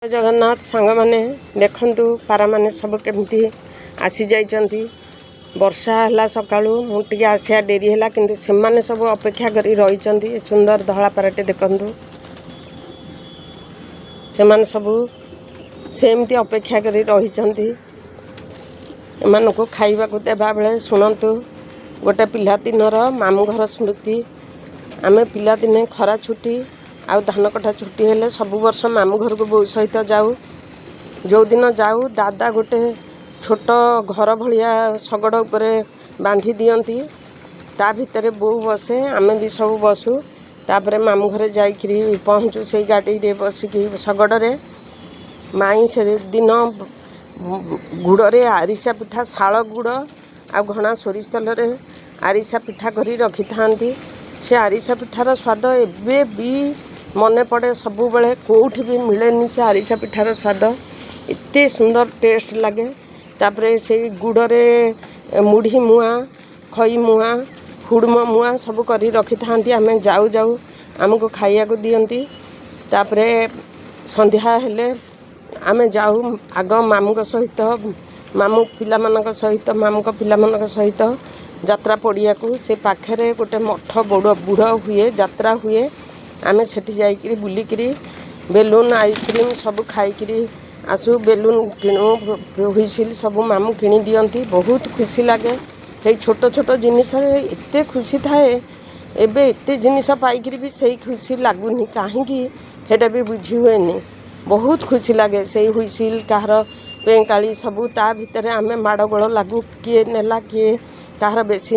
ଜଗନ୍ନାଥ ସାଙ୍ଗମାନେ, ଦେଖନ୍ତୁ ପାରାମାନେ ସବୁ କେମିତି ଆସିଯାଇଛନ୍ତି। ବର୍ଷା ହେଲା ସକାଳୁ, ମୁଁ ଟିକେ ଆସିବା ଡେରି ହେଲା, କିନ୍ତୁ ସେମାନେ ସବୁ ଅପେକ୍ଷା କରି ରହିଛନ୍ତି। ସୁନ୍ଦର ଧଳା ପାରାଟେ ଦେଖନ୍ତୁ, ସେମାନେ ସବୁ ସେମିତି ଅପେକ୍ଷା କରି ରହିଛନ୍ତି। ଏମାନଙ୍କୁ ଖାଇବାକୁ ଦେବା ବେଳେ ଶୁଣନ୍ତୁ ଗୋଟେ ପିଲାଦିନର ମାମୁଁ ଘର ସ୍ମୃତି। ଆମେ ପିଲାଦିନେ ଖରା ଛୁଟି ଆଉ ଧାନ କଟା ଛୁଟି ହେଲେ ସବୁ ବର୍ଷ ମାମୁଁ ଘରକୁ ବୋଉ ସହିତ ଯାଉ। ଯେଉଁଦିନ ଯାଉ, ଦାଦା ଗୋଟେ ଛୋଟ ଘର ଭଳିଆ ଶଗଡ଼ ଉପରେ ବାନ୍ଧି ଦିଅନ୍ତି। ତା ଭିତରେ ବୋଉ ବସେ, ଆମେ ବି ସବୁ ବସୁ। ତାପରେ ମାମୁଁ ଘରେ ଯାଇକିରି ପହଞ୍ଚୁ ସେଇ ଗାଡ଼ିରେ ବସିକି ଶଗଡ଼ରେ। ମାଇଁ ସେଦିନ ଗୁଡ଼ରେ ଆରିସା ପିଠା, ଶାଳ ଗୁଡ଼ ଆଉ ଘଣା ସୋରିଷ ତେଲରେ ଆରିସା ପିଠା କରି ରଖିଥାନ୍ତି। ସେ ଆରିସା ପିଠାର ସ୍ୱାଦ ଏବେ ବି ମନେ ପଡ଼େ ସବୁବେଳେ। କେଉଁଠି ବି ମିଳେନି ସେ ଆରିସା ପିଠାର ସ୍ୱାଦ, ଏତେ ସୁନ୍ଦର ଟେଷ୍ଟ ଲାଗେ। ତାପରେ ସେଇ ଗୁଡ଼ରେ ମୁଢ଼ି ମୁଆଁ, ଖଇ ମୁଆଁ, ହୁଡ଼ୁମ ମୁଆଁ ସବୁ କରି ରଖିଥାନ୍ତି। ଆମେ ଯାଉ ଯାଉ ଆମକୁ ଖାଇବାକୁ ଦିଅନ୍ତି। ତାପରେ ସନ୍ଧ୍ୟା ହେଲେ ଆମେ ଯାଉ ଆଗ ମାମୁଁଙ୍କ ସହିତ, ମାମୁଁ ପିଲାମାନଙ୍କ ସହିତ, ମାମୁଁଙ୍କ ପିଲାମାନଙ୍କ ସହିତ ଯାତ୍ରା ପଡ଼ିଆକୁ। ସେ ପାଖରେ ଗୋଟେ ମଠ ବଡ଼ ବୁଢ଼ ହୁଏ, ଯାତ୍ରା ହୁଏ। ଆମେ ସେଠି ଯାଇକିରି ବୁଲିକିରି ବେଲୁନ୍, ଆଇସ୍କ୍ରିମ୍ ସବୁ ଖାଇକିରି ଆସୁ। ବେଲୁନ୍ କିଣୁ, ହୁଇସିଲ୍ ସବୁ ମାମୁଁ କିଣି ଦିଅନ୍ତି। ବହୁତ ଖୁସି ଲାଗେ। ସେଇ ଛୋଟ ଛୋଟ ଜିନିଷରେ ଏତେ ଖୁସି ଥାଏ। ଏବେ ଏତେ ଜିନିଷ ପାଇକିରି ବି ସେଇ ଖୁସି ଲାଗୁନି, କାହିଁକି ସେଇଟା ବି ବୁଝି ହୁଏନି। ବହୁତ ଖୁସି ଲାଗେ ସେଇ ହୁଇସିଲ୍, କାହାର ପେଁକାଳି ସବୁ। ତା ଭିତରେ ଆମେ ମାଡ଼ଗୋଳ ଲାଗୁ, କିଏ ନେଲା, କିଏ କାହାର ବେଶୀ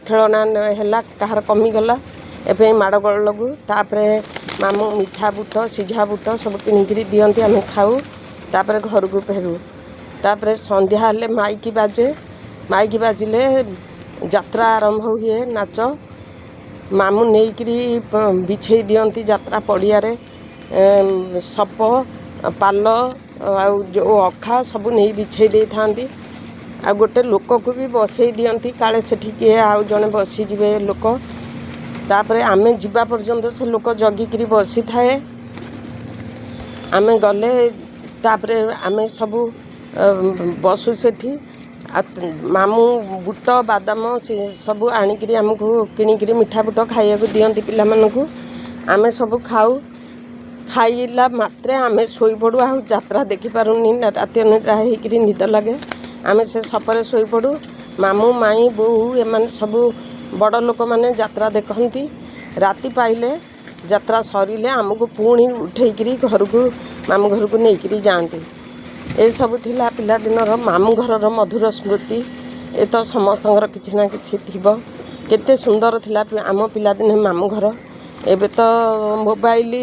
ଖେଳଣା ହେଲା, କାହାର କମିଗଲା, ଏବେ ମାଡ଼ଗୋଳ ଲାଗୁ। ତାପରେ ମାମୁଁ ମିଠା ବୁଟ, ସିଝା ବୁଟ ସବୁ କିଣିକିରି ଦିଅନ୍ତି, ଆମେ ଖାଉ। ତାପରେ ଘରକୁ ଫେରୁ। ତାପରେ ସନ୍ଧ୍ୟା ହେଲେ ମାଇକି ବାଜେ। ମାଇକି ବାଜିଲେ ଯାତ୍ରା ଆରମ୍ଭ ହୁଏ, ନାଚ। ମାମୁଁ ନେଇକିରି ବିଛେଇ ଦିଅନ୍ତି ଯାତ୍ରା ପଡ଼ିଆରେ ସପ, ପାଲ ଆଉ ଯେଉଁ ଅଖା ସବୁ ନେଇ ବିଛେଇ ଦେଇଥାନ୍ତି। ଆଉ ଗୋଟେ ଲୋକକୁ ବି ବସେଇ ଦିଅନ୍ତି, କାଳେ ସେଠି କିଏ ଆଉ ଜଣେ ବସିଯିବେ ଲୋକ। ତାପରେ ଆମେ ଯିବା ପର୍ଯ୍ୟନ୍ତ ସେ ଲୋକ ଜଗିକିରି ବସିଥାଏ। ଆମେ ଗଲେ ତାପରେ ଆମେ ସବୁ ବସୁ ସେଠି। ଆଉ ମାମୁଁ ବୁଟ, ବାଦାମ ସେ ସବୁ ଆଣିକିରି ଆମକୁ କିଣିକିରି ମିଠା ବୁଟ ଖାଇବାକୁ ଦିଅନ୍ତି ପିଲାମାନଙ୍କୁ। ଆମେ ସବୁ ଖାଉ। ଖାଇଲା ମାତ୍ରେ ଆମେ ଶୋଇପଡ଼ୁ, ଆଉ ଯାତ୍ରା ଦେଖିପାରୁନି। ରାତି ଅନିଦ୍ରା ହେଇକିରି ନିଦ ଲାଗେ, ଆମେ ସେ ସପରେ ଶୋଇପଡ଼ୁ। ମାମୁଁ, ମାଇଁ, ବୋଉ ଏମାନେ ସବୁ ବଡ଼ ଲୋକମାନେ ଯାତ୍ରା ଦେଖନ୍ତି। ରାତି ପାଇଲେ, ଯାତ୍ରା ସରିଲେ ଆମକୁ ପୁଣି ଉଠେଇକିରି ଘରକୁ, ମାମୁଁ ଘରକୁ ନେଇକିରି ଯାଆନ୍ତି। ଏସବୁ ଥିଲା ପିଲାଦିନର ମାମୁଁ ଘରର ମଧୁର ସ୍ମୃତି। ଏ ତ ସମସ୍ତଙ୍କର କିଛି ନା କିଛି ଥିବ। କେତେ ସୁନ୍ଦର ଥିଲା ଆମ ପିଲାଦିନେ ମାମୁଁ ଘର। ଏବେ ତ ମୋବାଇଲ,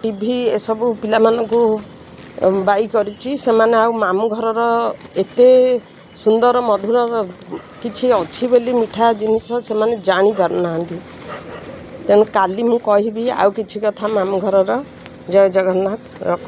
ଟିଭି ଏସବୁ ପିଲାମାନଙ୍କୁ ବାଇ କରିଛି। ସେମାନେ ଆଉ ମାମୁଁ ଘରର ଏତେ ସୁନ୍ଦର ମଧୁର କିଛି ଅଛି ବୋଲି ମିଠା ଜିନିଷ ସେମାନେ ଜାଣିପାରୁନାହାନ୍ତି। ତେଣୁ କାଲି ମୁଁ କହିବି ଆଉ କିଛି କଥା ମାମୁଁ ଘରର। ଜୟ ଜଗନ୍ନାଥ, ରଖ।